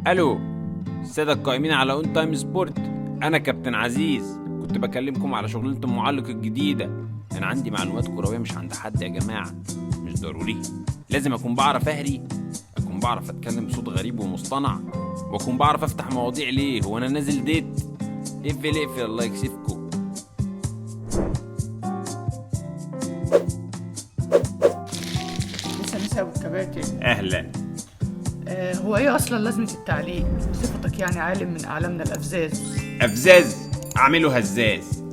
الو السادة القائمين على On Time Sport، انا كابتن عزيز، كنت بكلمكم على شغلانة المعلق الجديدة. انا عندي معلومات كروية مش عند حد يا جماعة، مش ضروري لازم اكون بعرف اهري، اكون بعرف اتكلم بصوت غريب ومصطنع، واكون بعرف افتح مواضيع. ليه هو انا نازل date؟ اقفل اقفل الله يكسفكم. لسه لسه ابو الكباتن. اهلا. هو ايه اصلا لازمه التعليق؟ صفتك يعني عالم من اعلامنا الافزاز. افزاز اعمله هزاز.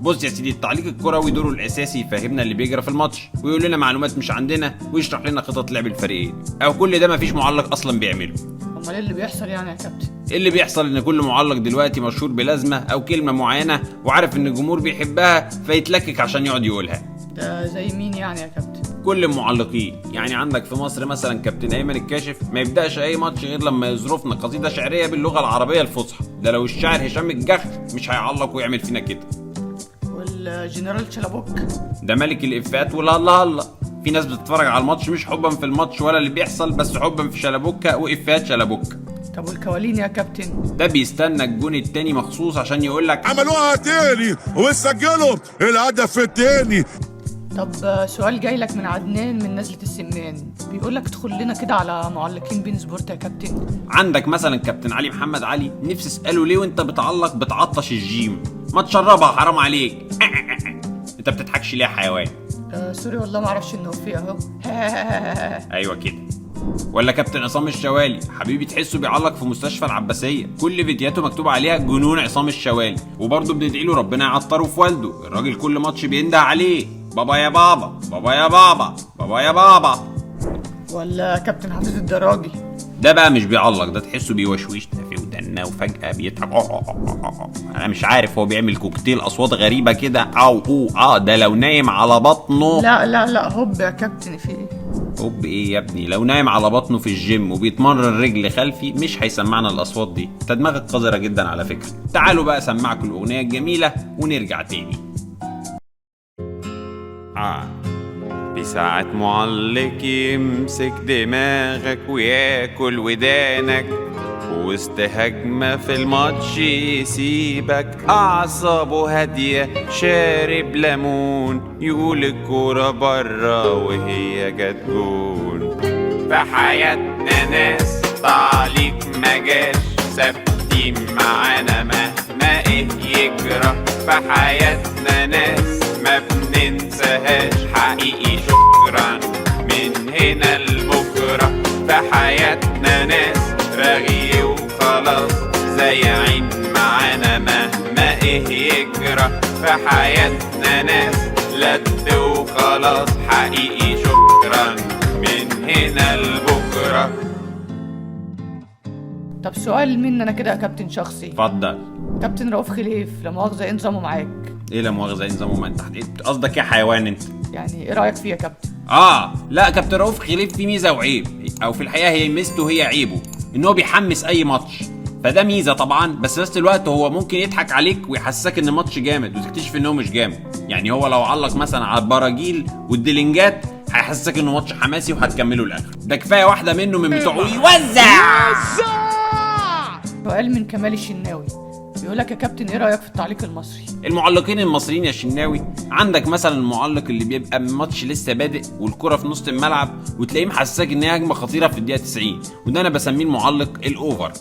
بص يا سيدي، التعليق الكروي دوره الاساسي يفهمنا اللي بيجرى في الماتش، ويقول لنا معلومات مش عندنا، ويشرح لنا خطط لعب الفريقين، او كل ده مفيش معلق اصلا بيعمله. امال ايه اللي بيحصل يعني يا كابتن؟ إيه اللي بيحصل؟ ان كل معلق دلوقتي مشهور بلازمه او كلمة معينة، وعارف ان الجمهور بيحبها فيتلكك عشان يقعد يقولها. ده زي مين يعني يا كابتن؟ كل المعلقين يعني. عندك في مصر مثلا كابتن ايمن الكاشف ما يبداش اي ماتش غير لما يظرفنا قصيدة شعرية باللغة العربية الفصحى. ده لو الشاعر هشام الجخ مش هيعلق ويعمل فينا كده. والجنرال شلبوك ده ملك الافات ولا الله الله. في ناس بتتفرج على الماتش مش حبا في الماتش ولا اللي بيحصل، بس حبا في شلبوكه وافات شلبوكه. طب والكوالين يا كابتن؟ ده بيستنى الجون التاني مخصوص عشان يقول لك عملوها تاني وسجلوا الهدف التاني. طب سؤال جاي لك من عدنان من نزلة السمان، بيقول لك ادخل لنا كده على معلقين بين سبورت يا كابتن. عندك مثلا كابتن علي محمد علي، نفسي اساله ليه وانت بتعلق بتعطش الجيم؟ ما تشربها حرام عليك. انت بتضحكش ليه يا حيوان؟ Sorry والله ما اعرفش انه في اهو. ايوه كده. ولا كابتن عصام الشوالي، حبيبي تحسه بيعلق في مستشفى العباسية، كل فيديوهاته مكتوب عليها جنون عصام الشوالي. وبرضه بندعي له ربنا يعطره في والده، الراجل كل ماتش بينده عليه بابا يا بابا، بابا يا بابا، بابا يا بابا. ولا كابتن حفيظ الدراجي؟ ده بقى مش بيعلق، ده تحسه بيوشوشنا في ودنا وفجأة بيضحك. انا مش عارف هو بيعمل كوكتيل اصوات غريبة كده او او اه. ده لو نايم على بطنه. لا لا لا، هوب يا كابتن، في ايه؟ هوب ايه يا ابني؟ لو نايم على بطنه في الجيم وبيتمرن رجل خلفي مش هيسمعنا الاصوات دي. انت دماغك قذرة جدا على فكرة. تعالوا بقى اسمعكم الاغنية الجميلة ونرجع تاني. بساعة معلق يمسك دماغك وياكل ودانك، وسط هجمة في الماتش يسيبك أعصابه هادية شارب ليمون، يقول الكورة برا وهي جت جون. في حياتنا ناس تعليق ما جاش، ثابتين معانا مهما ايه يجرى. في حياتنا ناس ما بننساهاش، حقيقي شكرا من هنا لبكرة. في حياتنا ناس رغي وخلاص، زيعين معانا مهما ايه يجرى. في حياتنا ناس لد وخلاص، حقيقي شكرا من هنا لبكرة. طب سؤال مني انا كده يا كابتن شخصي. اتفضل. كابتن رؤوف خليف لا مؤاخذة ايه نظامه معاك؟ ايه لا مؤاخذة ايه نظامه؟ ما انت قصدك ايه يا حيوان انت؟ يعني ايه رايك فيه يا كابتن؟ لا كابتن رؤوف خليف فيه ميزة وعيب، او في الحقيقة هي ميزته هي عيبه، ان هو بيحمس اي ماتش، فده ميزة طبعا. بس نفس الوقت هو ممكن يضحك عليك ويحسسك ان الماتش جامد وتكتشف ان هو مش جامد. يعني هو لو علق مثلا على البراجيل والديلينجات هيحسسك انه ماتش حماسي وهتكمله لاخره. ده كفاية واحدة منه من بتوع يوزع. سؤال من كمال الشناوي بيقول لك يا كابتن ايه رايك في التعليق المصري؟ المعلقين المصريين يا شناوي، عندك مثلا المعلق اللي بيبقى الماتش لسه بادئ والكرة في نص الملعب وتلاقيه محسسك ان هي هجمة خطيرة في الدقيقة 90، وده انا بسميه المعلق ال over.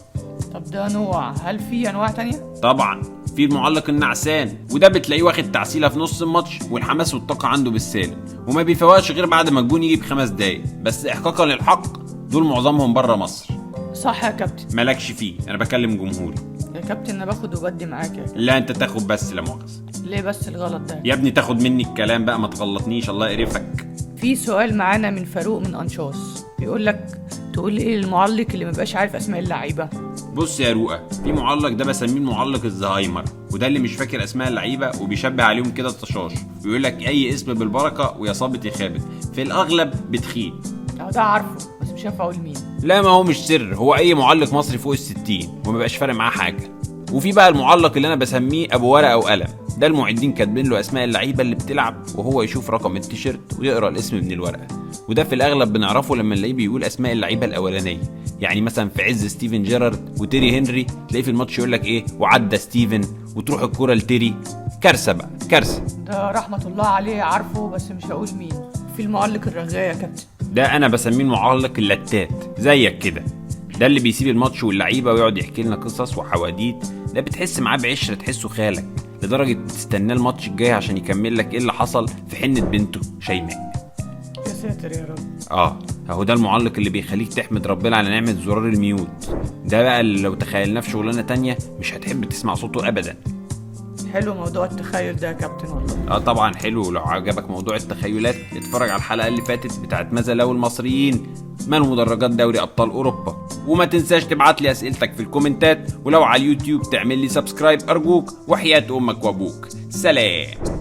طب ده نوع، هل في انواع تانية؟ طبعا في المعلق النعسان، وده بتلاقيه واخد تعسيله في نص الماتش والحماس والطاقة عنده بالسالب، وما بيفوقش غير بعد ما الجون يجي ب5 دقايق. بس احقاقا للحق دول معظمهم بره مصر. صح يا كابتن. مالكش فيه، انا بكلم جمهوري. يا كابتن انا باخد وبدي معاك يا كابتن. لا انت تاخد بس لا مؤاخذة. ليه بس الغلط ده؟ يا ابني تاخد مني الكلام بقى، ما تغلطنيش الله يقرفك. في سؤال معانا من فاروق من انشاص بيقول لك تقول ايه للمعلق اللي مبقاش عارف اسماء اللعيبة؟ بص يا روقه، في معلق ده بسميه المعلق الزهايمر، وده اللي مش فاكر اسماء اللعيبة وبيشبه عليهم كده الطشاش، ويقول لك اي اسم بالبركة ويا صابت يا خابت، في الاغلب بتخيب. ده عارفه بس مش عارف اقول مين. لا ما هو مش سر، هو اي معلق مصري فوق ال60 وما بقاش فارق معاه حاجة. وفي بقى المعلق اللي انا بسميه ابو ورقة وقلم، ده المعدين كاتبين له اسماء اللعيبة اللي بتلعب، وهو يشوف رقم التيشيرت ويقرا الاسم من الورقة. وده في الاغلب بنعرفه لما نلاقيه بيقول اسماء اللعيبة الاولانية. يعني مثلا في عز ستيفن جيرارد وتيري هنري تلاقيه في الماتش يقول لك ايه، وعدى ستيفن وتروح الكره لتيري. كارثة بقى، كارثة. ده رحمه الله عليه، عارفه بس مش هقول مين. في المعلق الرغاية يا كابتن. ده انا بسميه المعلق اللتات زيك كده. ده اللي بيسيب الماتش واللعيبة ويقعد يحكي لنا قصص وحواديت. ده بتحس معاه بعشرة، تحسه خالك، لدرجة تستناه الماتش الجاي عشان يكمل لك ايه اللي حصل في حنة بنته شيماء. يا ساتر يا رب. اهو ده المعلق اللي بيخليك تحمد ربنا على نعمه زرار ال mute. ده بقى اللي لو تخيلناه في شغلانة تانية مش هتحب تسمع صوته ابدا. حلو موضوع التخيل ده يا كابتن والله. طبعا حلو. لو عجبك موضوع التخيلات اتفرج على الحلقة اللي فاتت بتاعت ماذا لو المصريين من مدرجات دوري ابطال اوروبا. وما تنساش تبعت لي اسئلتك في الكومنتات، ولو على اليوتيوب تعمل لي subscribe ارجوك، وحياة امك وابوك. سلام.